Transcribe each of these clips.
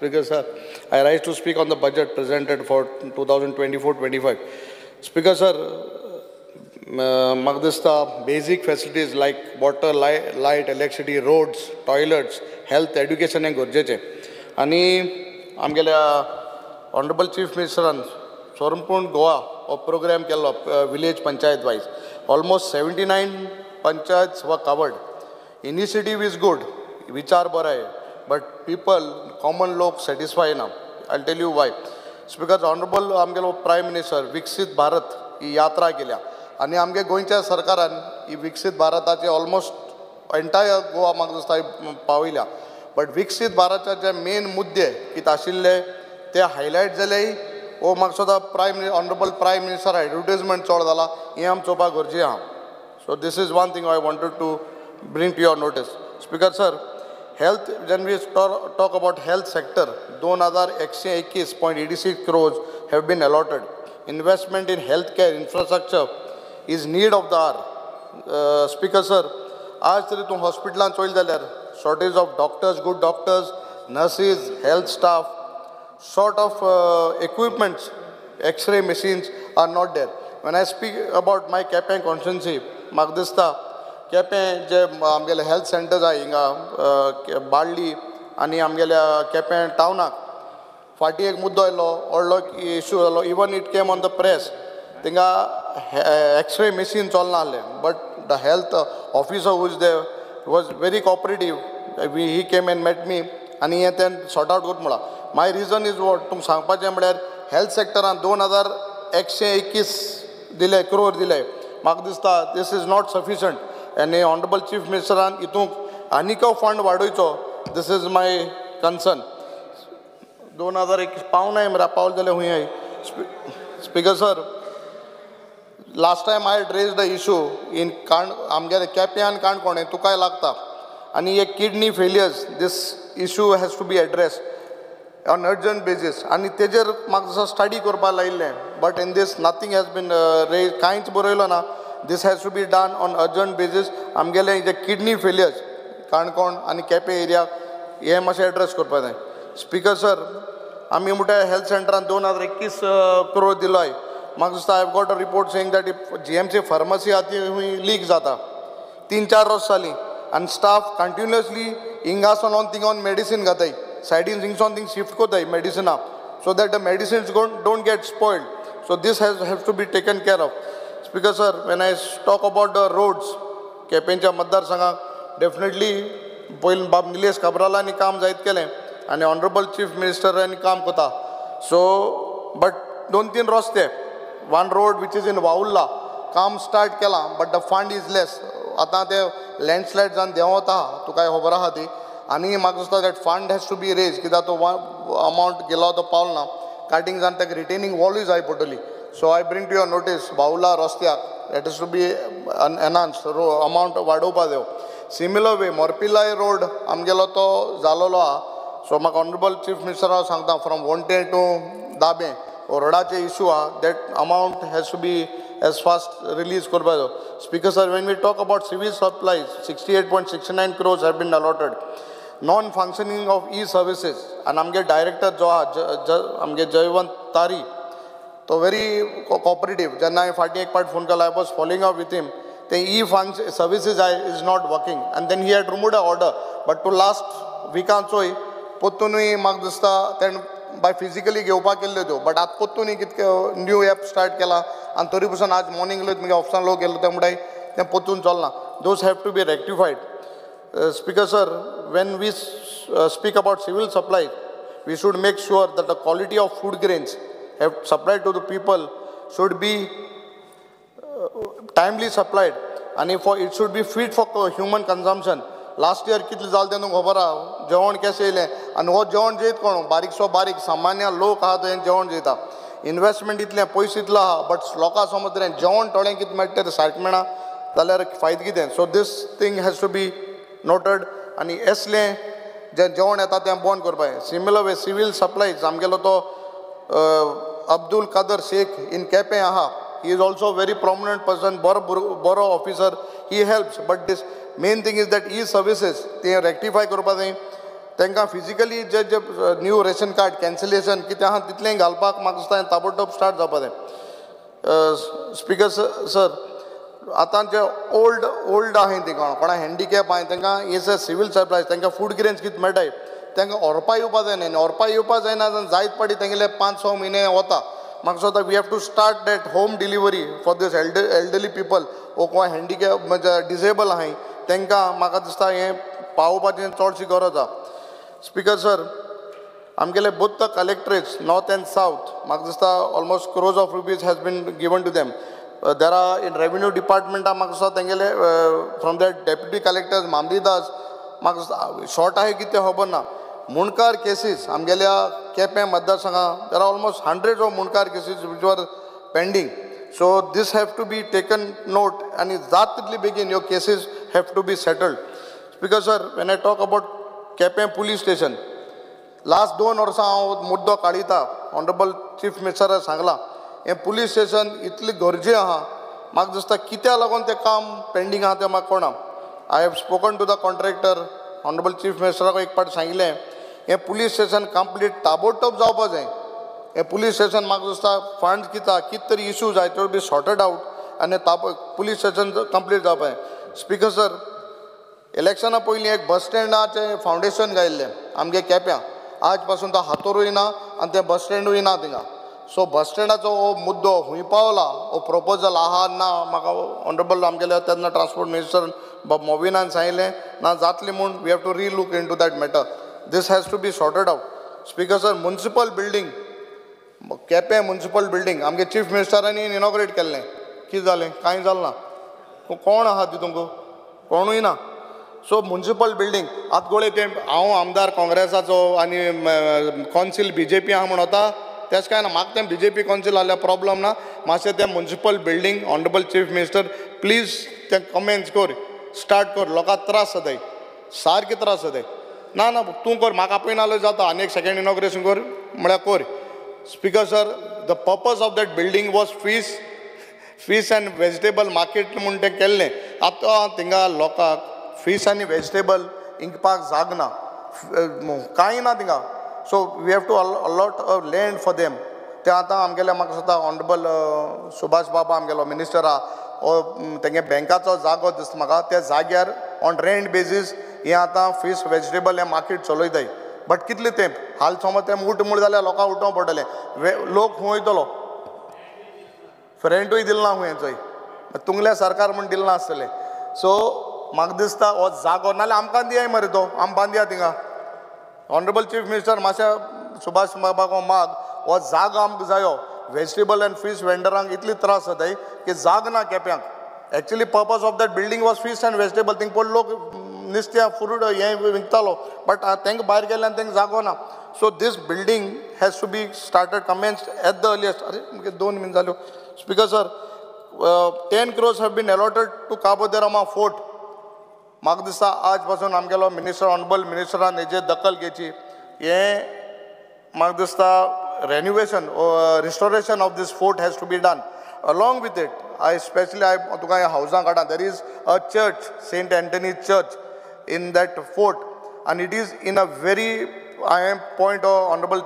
Speaker sir, I rise to speak on the budget presented for 2024-25. Speaker sir, म्हाका दिसता basic facilities like water, light, electricity, roads, toilets, health, education हें गरजेचें. आनी आमगेल्या honourable chief मिनिस्टरान स्वयंपूर्ण गोवा हो programme केल्लो village panchayat wise. Almost 79 panchayats were covered. Initiative is good, विचार बरो आहे, बट पीपल कॉमन लोक सॅटिस्फाय ना. I tell you why. Speaker, honourable आमगेलो प्रायम मिनिस्टर विकसीत भारत ही यात्रा केल्या आनी आमगे गोंयच्या सरकारान ही विकसीत भारताचे ऑलमोस्ट एंटायर गोवा म्हाका दिसता पावयल्या. बट विकसीत भारताचे जे मेन मुद्दे कितें आशिल्ले ते हायलायट जाले वो म्हाका सुद्दां prime honourable prime minister advertisement चड जाला हें आमी चोवपाक गरजेचें आहा. So this is one thing I wanted to bring to your notice. Speaker sir, health, when we talk about health sector, 2121.86 crores have been allotted. Investment in healthcare infrastructure is need of the hour. Speaker sir, आज तरी तूं हॉस्पिटलान चोयल जाल्यार shortage of doctors, good doctors, nurses, health staff, short of equipments, x-ray machines are not there. When I speak about my Quepem constituency, म्हाका दिसता केपें जे आमगेले health centres आहा हिंगा बाळ्ळी आनी आमगेल्या केपें टावनाक फाटीं एक मुद्दो आयलो, व्हडलो इशू जालो, even it came on the press. थिंगा एक्सरे मशीन चलना आहलें, but the health officer who is there was very cooperative. He came and met me आनी हें तें सॉर्ट आवट करता म्हळां. My reason is what तुमकां सांगपाचें म्हळ्यार हेल्थ सेक्टरान 2121 दिले क्रोर दिले, म्हाका दिसता this is not sufficient. आनी ऑनरेबल चीफ मिनिस्टरान हितूंक आनीक फंड वाडोवचो, this is my concern. 2021 पावनाय मरे, पावल जाल्यार हुंय. Speaker sir, last time I had raise the issue in आमगेले केपें आनी काणकोण हें तुकाय लागता आनी एक kidney failures, this issue has to be address on urgent basis. आनी तेजेर म्हाका दिसता स्टडी करपाक लायिल्लें, but in this nothing has been raise, कांयच बरयलो ना. This has to be done on urgent basis. आमगेले जे किडनी फेलियर्स काणकोण आनी केपें एरिया हें मातशें एड्रेस करपाक जाय. स्पीकर सर, आमी म्हणटा हेल्थ सेंटरान 2021 क्रोर दिलो आहे. म्हाका दिसता I have got a report saying that GMC pharmacy आहा ती खूंय लीक जाता, 3-4 वर्स जालीं आनी स्टाफ कंटिन्युअसली हिंगासून थिंगान मेडिसीन घाताय, सायडीन थिंगसून थिंग शिफ्ट करताय मेडिसिनां, so that the medicines don't get spoiled. So this has have to be taken care of. Speaker sir, when I talk about the roads, केपेंच्या मतदारसंघाक डेफिनेटली पयलीं बाब निलेश काब्रालांनी काम जायत केलें आनी ऑनरेबल चीफ मिनिस्टरांनी काम करता. सो बट 2-3 रस्ते, one road which is in Vavurla काम स्टार्ट केलां, but the fund is less. आतां ते लँडस्लायड जावन देंवत आहा, तुकाय खबर आहा ती. आनी म्हाका दिसता that fund has to be raise, कित्याक तो अमावंट गेलो तो पावल ना. कार्टींग जावन ताका रिटेनींग वॉलूय जाय पडटली. So I bring to your notice Vavurla रस्त्याक that is to be enhance, amount वाडोवपा जायो. सिमिलर वे मोरपिलाय रोड आमगेलो तो जालोलो आहा. सो म्हाका ऑनरेबल चीफ मिनिस्टर हांव सांगता फ्रॉम वोंटे टू दाबें रोडाचे इशू आहा, that amount has to be as fast release करपा जायो. Speaker sir, when we talk about civil supplies, 68.69 crores have been allotted. Non functioning of e services, आनी आमगे director जो आहा आमगे जयवंत तारी, तो वेरी कॉपरेटीव. जेन्ना हांवें फाटीं एक पाट फोन केलो, I was following up with him, ते E function services I is not working आनी then he had removed a order. But to last विकान चोय पोत्तूनूय म्हाका दिसता तेणें बाय फिजिकली घेवपाक केल्ल्यो त्यो, बट आतां पोत्तूनय कितके न्यू एप स्टार्ट केला आनी तरी पसून आज मॉर्निंग म्हगे ऑफिसान लोक गेल्लो ते म्हणटाय तें पोत्तून चलना. Those have to be rectified. Speaker sir, when we speak about civil supply, we should make sure that the quality of food grains have supplied to the people should be timely supplied आनी for it should be fit for human consumption. Last year कितलें जालें तें तुमकां खबर आहा, जेवण कशें येयलें आनी हो जेवण जेयत कोण, बारीकसो बारीक सामान्य लोक आहा तो जेवण जेयता. इनवेस्टमेंट इतलें, पयशे इतलो आहा, बट लोकां समज जेवण थोडें कितें मेळटा तें सारकें मेळना जाल्यार फायदो कितें. So this thing has to be noted आनी असलें जें जेवण येता तें बंद करपाक जाय. सिमिलर वे सिवील सप्लायज आमगेलो तो अब्दुल कादर शेख इन केपें आहा, he is also very prominent person, बरो बरो officer, he helps. But this main thing is that e services ते रेक्टिफाय करपाक जाय. तांकां फिजिकली जे जे न्यू रेशन कार्ड कॅन्सलेशन कितें आहा तितलें घालपाक म्हाका दिसता ताबडतोब स्टार्ट जावपा जाय. स्पिकर सर, आतां जे ओल्ड ओल्ड आहाय ती कोणा हँडिकॅप आहाय तांकां is a civil supplies तांकां फूड ग्रेन्स कितें मेळटाय तांकां व्हरपा येवपा जायना आनी व्हरपा येवपा जायना जाल्यार जायत पाटी तेंगेले 5-6 म्हयने वता. म्हाका दिसता we have to start that home delivery for this elderly people वो कोण हँडिकॅप म्हणजे डिसेबल आहाय तांकां म्हाका दिसता हें पावोवपाचें चडशी गरज आहा. स्पिकर सर, आमगेले both the collectorates north and south म्हाका दिसता almost crores of rupees has been given to them. There are in revenue डिपार्टमेंटा म्हाका दिसता तेंगेले फ्रॉम that deputy collectors मामलेदार्स म्हाका दिसता शॉर्ट आहाय कितें तें खबर ना. मुंडकार केसीस आमगेल्या केपें मतदारसंघात there are almost hundreds of Mundkar cases which are pending. So this have to be taken note आनी जात तितली बेगीन ह्यो cases have to be settled. Speaker sir, when I talk about Quepem police station, last 2 वर्सां हांव मुद्दो काडिता. Honourable chief मिनिस्टरान सांगलां हें पुलीस स्टेशन इतली गरजे आहा. म्हाका दिसता कित्याक लागून तें काम पेंडींग आहा तें म्हाका कळना. I have spoken to the contractor. Honourable chief मिनिस्टराक एक पाट सांगिल्लें हें पुलीस स्टेशन कंप्लीट ताबडतोब जावपा जाय. हें पुलीस स्टेशन म्हाका दिसता फंड्स कितें कितें तरी इशू जाय त्यो बी सॉर्टेड आवट आनी पुलीस स्टेशन कंप्लीट जावपा जाय. स्पिकर सर, इलेक्शना पयलीं एक बस स्टँडाचें फावंडेशन घायिल्लें आमगे केप्यां. आज पासून तो हातोरूय ना आनी तें बस स्टँडूय ना थिंगा. सो बस स्टँडाचो हो मुद्दो खूंय पावला, हो प्रोपोजल आहा ना म्हाका ऑनरेबल आमगेले तेन्ना ट्रान्सपोर्ट मिनिस्टर बाब मोविनान सांगिल्लें ना जातलें म्हूण. We have to relook into that matter. This has to be sorted out. Speaker sir, municipal building Quepem municipal building आमगे चीफ मिनिस्टरांनी इनॉग्रेट केल्लें. कितें जालें? कांय जालें ना. कोण आहा तितूंक? कोणूय ना. सो म्युनिसिपल बिल्डींग आतां गोळे तें हांव आमदार काँग्रेसाचो आनी कौन्सील बीजेपी आहा म्हूण वता तेश कांय ना. म्हाका तें बीजेपी कौन्सील आहल्यार प्रॉब्लम ना. मातशें तें municipal building honourable chief minister please तें कमेन्स कर, स्टार्ट कर. लोकांक त्रास जाताय, सारके त्रास जाताय. ना ना तूं कर, म्हाका आपयना जाल्यार जाता आनी एक सेकेंड इनॉग्रेशन कर म्हळ्यार कर. Speaker sir, the purpose of that building was fish and vegetable market म्हूण तें केल्लें. आतां थिंगा लोकांक फीश आनी वेजिटेबल इंकपाक जाग ना, कांय ना थिंगा. So we have to allot a land for them. तें आतां आमगेले म्हाका दिसता ऑनरेबल सुभाष बाबा आमगेलो मिनिस्टर आहा, तेंगे बँकाचो जागो दिसता म्हाका, त्या जाग्यार ऑन रेंट बेजीस हें आतां फीश वेजिटेबल हें मार्केट चलयताय. बट कितले तेंप हाल समज तें उठ म्हूण जाल्यार लोकांक उठोवंक पडटलें. लोक खूंय वयतलो? रेंटूय दिल ना खुंयचोय, तुंगल्या सरकार म्हूण दिल ना आसतलें. सो म्हाका दिसता हो जागो नाल्यार आमकां दियाय मरे तो, आम बांदया थिंगा. ऑनरेबल चीफ मिनिस्टर मातशें सुभाष बाबाक माग, हो जागो आमकां जायो. वेजिटेबल आनी फीश वेंडरांक इतली त्रास जाताय की जाग ना केप्यांक. Actually purpose of that building was fish and vegetable. Thing पळय लोक नुस्त्या फ्रूट हें विकतालो, बट तांकां भायर गेल्ल्यान तांकां जागो ना. So this building has to be started commenced at the earliest. अरे मुगे 2 मिनट जाल्यो. Speaker sir, 10 crores have been allotted to Cabo de Rama fort. म्हाका दिसता आज पासून आमगेलो मिनिस्टर ऑनरेबल मिनिस्टरान हेजेर दखल घेवची. हें म्हाका दिसता renovation restoration of this fort has to be done. Along with it, I specially I तुका ह्या हावजां काडा. There is a church, Saint Anthony church in that fort, आनी it is in a very हांवें पॉयंट ऑनरेबल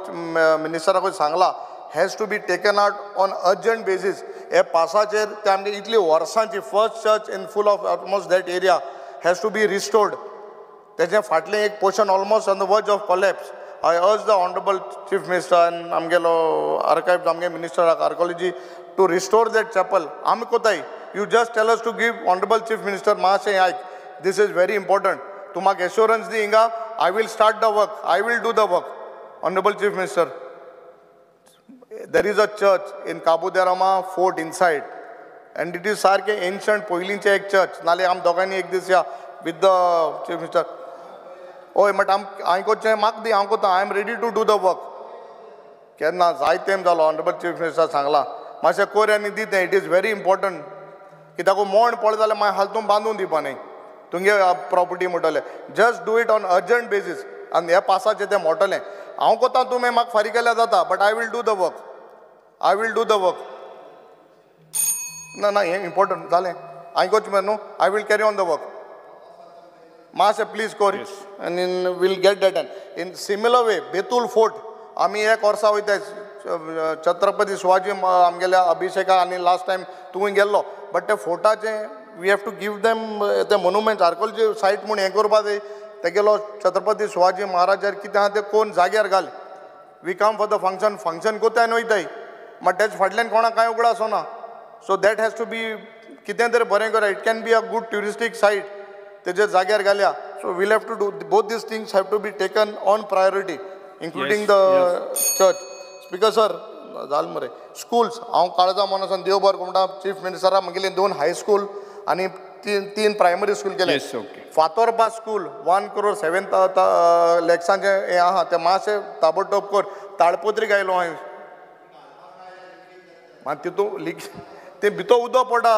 मिनिस्टराकूय सांगला, has to be taken out on urgent basis. हे पासाचेर ते आमगे इतली वर्सांची first church in full of almost that area has to be restored. तेजें फाटलें एक portion almost on the verge of collapse. I urge the honourable chief minister आनी आमगेलो आर्कायव्स आमगे मिनिस्टराक archaeology to restore that chapel. आमी कोताय, you just tell us to give honourable chief minister मातशें आयक, this is very important. तूं म्हाका एश्योरन्स दी हिंगा, I will start the work, I will do the work. Honourable chief minister, there is a church in Cabo de Rama fort inside and it is सारकें ancient पयलींचें एक church. नाल्यार आम दोगांयनी एक दीस या विथ the chief minister. हय, बट आम हांवें कोचें म्हाका दी, हांव कोता, I am ready to do the work. केन्ना जाय तेम जालो ऑनरेबल चीफ मिनिस्टर सांगलां मातशें कोर आनी दी तें, it is very important. कित्याक मोण पडलें जाल्यार मागीर हाल तूं बांदून दिवपा न्ही तुमगे प्रॉपर्टी म्हणटलें. Just do it on urgent basis आनी ह्या पासाचें तें मोडटलें. हांव कोता तुमी म्हाका फारीक केल्यार जाता, but I will do the work, I will do the work. ना ना हें इम्पॉर्टंट जालें, हांवें कोच मरे न्हू, I will carry on the work. मातशें प्लीज कर आनी we'll get that done. In similar way Betul fort आमी एक वर्सा वयता छत्रपती शिवाजी आमगेल्या अभिषेका आनी लास्ट टायम तूं गेल्लो बट ते फोर्टाचे we have to give them ते मोनुमेंट्स आर्कोलॉजी सायट म्हूण हें करपा जाय. तेगेलो छत्रपती शिवाजी महाराजार कितें आहा तें कोण जाग्यार घाल. We come for the function, function कोत्ताय आनी वयताय मात तेज फाटल्यान कोणाक कांय उगडास ना. So that has to be कितें तरी बरें करा. It can be a good touristic site तेजेर जाग्यार घालया. So we'll have to do both these things have to be taken on priority including the church. Speaker sir जालें मरे. Schools हांव काळजा मनासान देव बरें म्हणटा चीफ मिनिस्टरा म्हगेले 2 हायस्कूल आनी 3 प्रायमरी स्कूल केले. फातोरपा स्कूल 1 crore 7 लॅक्सांचें हें आहा तें मातशें ताबडतोब कर. ताडपत्री गायलो हांवें मात तितू लीक तें भितर उदक पडटा.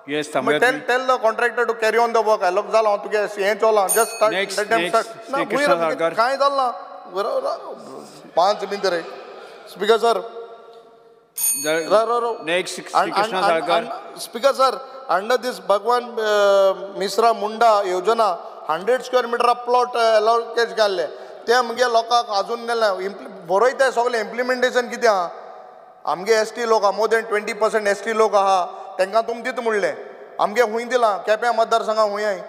Tell tell the contractor to carry on the work. लोक जालो हांव तुगे हें चोलां जस्ट स्टार्ट. कांय जालें ना 5 मिनट रे. Speaker sir speaker sir under this Bhagwan Mishra Munda Yojana 100 square meter plot allocate केल्ले ते आमगे लोकांक अजून बरयता सगळें इम्प्लिमेंटेशन कितें आहा. आमगे एस टी लोक आहा मोर देन 20% एस टी लोक आहा तांकां तुमी दिता म्हणलें. आमगे खूंय दिलां केप्यां मतदारसंघां खूंय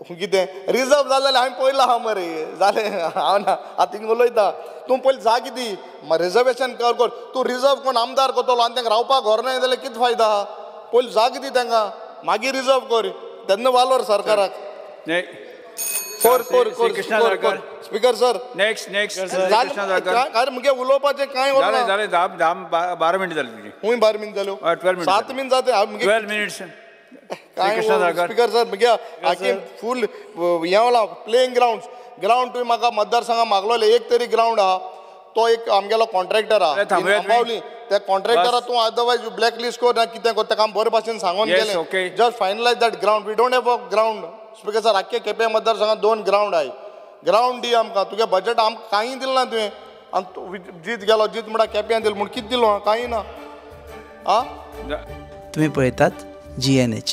कितें रिजर्व जालें जाल्यार हांवें पयलां आहा मरे जालें हांव ना आतां थिंग उलयता. तूं पयलीं जागे दी रिजर्वेशन कर कर तूं रिजर्व कोण आमदार करतलो आनी तांकां रावपाक घर ना जाल्यार कितें फायदा आहा. पयलीं जागे दी तांकां मागीर रिजर्व कर तेन्ना वालोर सरकाराक. कर कर कर स्पीकर सर नेक्स्ट नेक्स्ट कारण मुगे उलोवपाचें कांय उरना. जालें 10-12 मिनट जाली तुजी. खूंय 12 मिनट जाल्यो 7 मिनट जाते. 12 मिनट्स. स्पीकर सर मुगे आखी फूल हें होला प्लेइंग ग्रावंड ग्रावंड तुवें म्हाका मतदारसंघा मागलोले एक तरी ग्रावंड आहा तो एक आमगेलो कॉन्ट्रॅक्टर आहा आंबावली त्या कॉन्ट्रॅक्टरा तूं अदरवायज ब्लॅक लिस्ट कर ना कितें कर ताका बरे भाशेन सांगून गेलें. Just finalize that ground. We don't have a ground. Speaker sir आख्खे केपें मतदारसंघात 2 ग्रावंड आहाय. ग्रावंड दी आमकां तुगे बजट आमकां कांय दिलें ना तुवें. आनी तूं जीत गेलो जीत म्हणटा केप्यां दिलें म्हूण कितें दिलो कांय ना. आं तुमी पळयतात GNH.